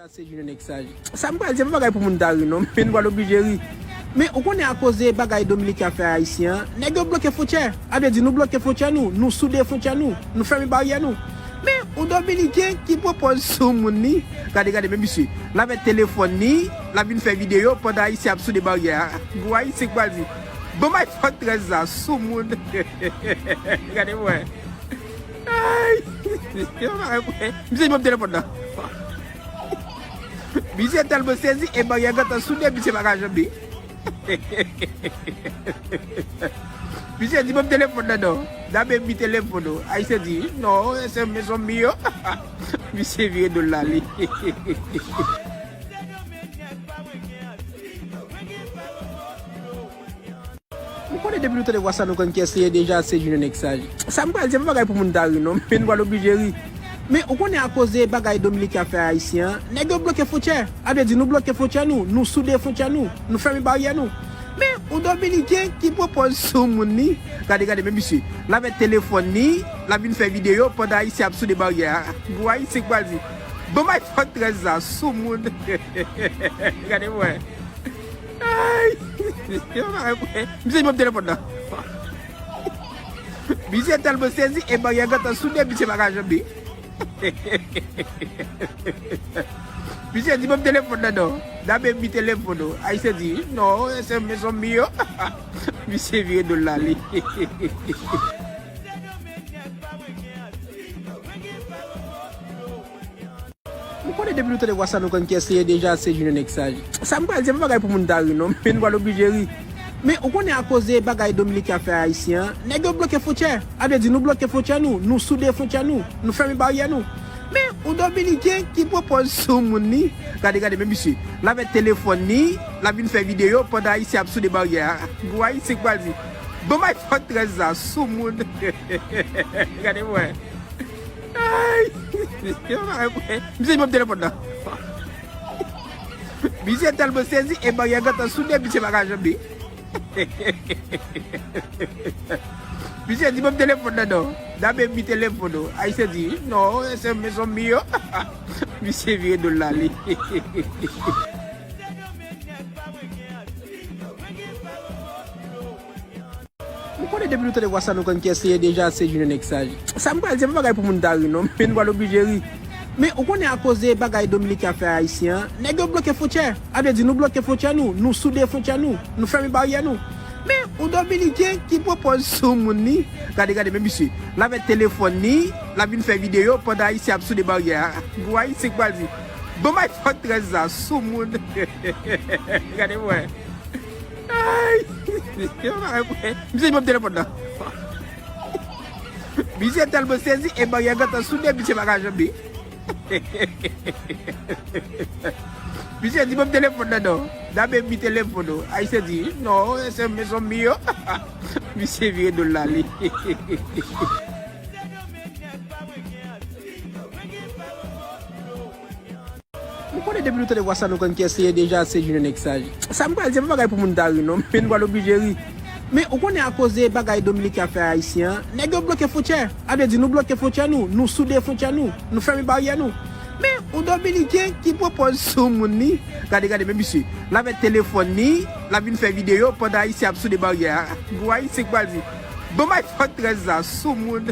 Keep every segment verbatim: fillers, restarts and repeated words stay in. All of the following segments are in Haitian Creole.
Se Junior nèg sa. Sa m pral di, se pa bagay pou moun ta ri non, men nou pral oblije ri. Men ou konnen akoz de bagay Dominiken ap fè Ayisyen an, nèg yo bloke fwontyè. A vle di nou bloke fwontyè nou, nou soude fwontyè nou, nou fèmen baryè nou. Men ou Dominiken ki pran pòz sou moun ni, gade, gade, men misye, l avèk telefòn ni, l ap vin fè videyo pandan Ayisyen ap soude baryè a. Gwo Ayisyen k pral di, bon bay fòt trèz la sou moun. Gade mwen. Ay, misye di ban m telefòn nan. Misye tèlman sezi e baryè gentan soude, misye pa ka janbe. Misye di ban m telefòn nan non. Dame mi telefòn non. Ayisyen di non, se mezon mi yo. Misye vire do l ale. Ou konnen depi nou tande vwa sa nou konn kiyès li ye deja, se Junior nèg sa. Sa m pral di, se pa bagay pou moun ta ri non, men nou pral oblije ri. Men ou konnen akoz de bagay Dominiken ap fè Ayisyen an, nèg yo bloke fwontyè. A vle di nou bloke fwontyè nou, nou soude fwontyè nou, nou fèmen baryè nou. Men ou Dominiken ki pran pòz sou moun ni, gade, gade, men misye, l avèk telefòn ni, l ap vin fè videyo pandan Ayisyen ap soude baryè a. Gwo Ayisyen k pral di, bon bay fòt trèz la sou moun. Gade mwen. Ay, misye di ban m telefòn nan. Misye tèlman sezi e baryè gentan soude, misye pa ka janbe. Misye di ban m telefòn nan non. Dame mi telefòn non. Ayisyen di non, se mezon mi yo. Misye vire do l ale. Ou konnen depi nou tande vwa sa nou konn kiyès li ye deja, se Junior nèg sa. Sa m pral di, se pa bagay pou moun ta ri non, men nou pral oblije ri. Men ou konnen akoz de bagay Dominiken ap fè Ayisyen an, nèg yo bloke fwontyè. A vle di nou bloke fwontyè nou, nou soude fwontyè nou, nou fèmen baryè nou. Men ou Dominiken ki pran pòz sou moun ni, gade, gade, men misye, l avèk telefòn ni, l ap vin fè videyo pandan Ayisyen ap soude baryè a. Gwo Ayisyen k pral di, bon bay fòt trèz la sou moun. Gade mwen. Ay, misye di ban m telefòn nan. Misye tèlman sezi e baryè gentan soude, misye pa ka janbe. Misye di ban m telefòn nan non. Dame mi telefòn non. Ayisyen di non, se mezon mi yo. Misye vire do l ale. Ou konnen depi nou tande vwa sa nou konn kiyès li ye deja, se Junior nèg sa. Sa m pral di, se pa bagay pou moun ta ri non, men nou pral oblije ri. Men ou konnen akoz de bagay Dominiken ap fè Ayisyen an, nèg yo bloke fwontyè. A vle di nou bloke fwontyè nou, nou soude fwontyè nou, nou fèmen baryè nou. Men ou Dominiken ki pran pòz sou moun ni, gade, gade, men misye, l avèk telefòn ni, l ap vin fè videyo pandan Ayisyen ap soude baryè a. Gwo Ayisyen k pral di, bon bay fòt trèz la sou moun. Gade mwen. Ay, misye di ban m telefòn nan. Misye tèlman sezi e baryè gentan soude, misye pa ka janbe. Misye di ban m telefòn nan non. Dame mi telefòn non. Ayisyen di non, se mezon mi yo. Misye vire do l ale. Ou konnen depi nou tande vwa sa nou konn kiyès li ye deja, se Junior nèg sa. Sa m pral di, se pa bagay pou moun ta ri non, men nou pral oblije ri. Men ou konnen akoz de bagay Dominiken ap fè Ayisyen an, nèg yo bloke fwontyè. A vle di nou bloke fwontyè nou, nou soude fwontyè nou, nou fèmen baryè nou. Men ou Dominiken ki pran pòz sou moun ni, gade, gade, men misye, l avèk telefòn ni, l ap vin fè videyo pandan Ayisyen ap soude baryè a. Gwo Ayisyen k pral di, bon bay fòt trèz la sou moun.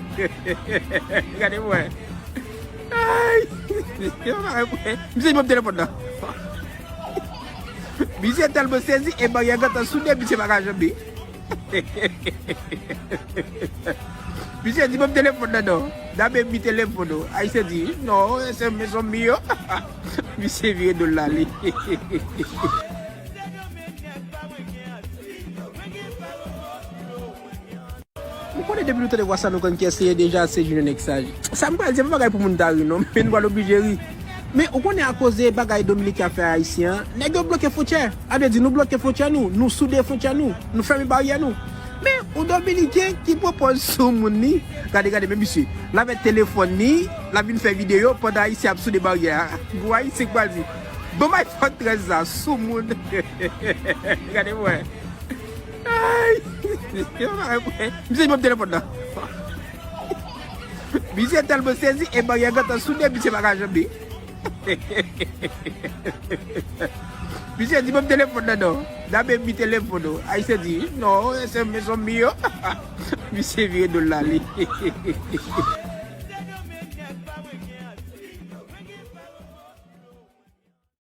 Gade mwen. Ay, misye di ban m telefòn nan. Misye tèlman sezi e baryè gentan soude, misye pa ka janbe. Misye di ban m telefòn nan non. Dame mi telefòn non. Ayisyen di non, se mezon mi yo. Misye vire do l ale. Ou konnen depi nou tande vwa sa nou konn kiyès li ye deja, se Junior nèg sa. Sa m pral di, se pa bagay pou moun ta ri non, men nou pral oblije ri. Men ou konnen akoz de bagay Dominiken ap fè Ayisyen an, nèg yo bloke fwontyè. A vle di nou bloke fwontyè nou, nou soude fwontyè nou, nou fèmen baryè nou. Men ou Dominiken ki pran pòz sou moun ni, gade, gade, men misye, l avèk telefòn ni, l ap vin fè videyo pandan Ayisyen ap soude baryè a. Gwo Ayisyen k pral di, bon bay fòt trèz la sou moun. Gade mwen. Ay, misye di ban m telefòn nan. Misye tèlman sezi e baryè gentan soude, misye pa ka janbe. Misye di ban m telefòn nan non. Dame mi telefòn non. Ayisyen di non, se mezanmi yo. Misye vire do l ale.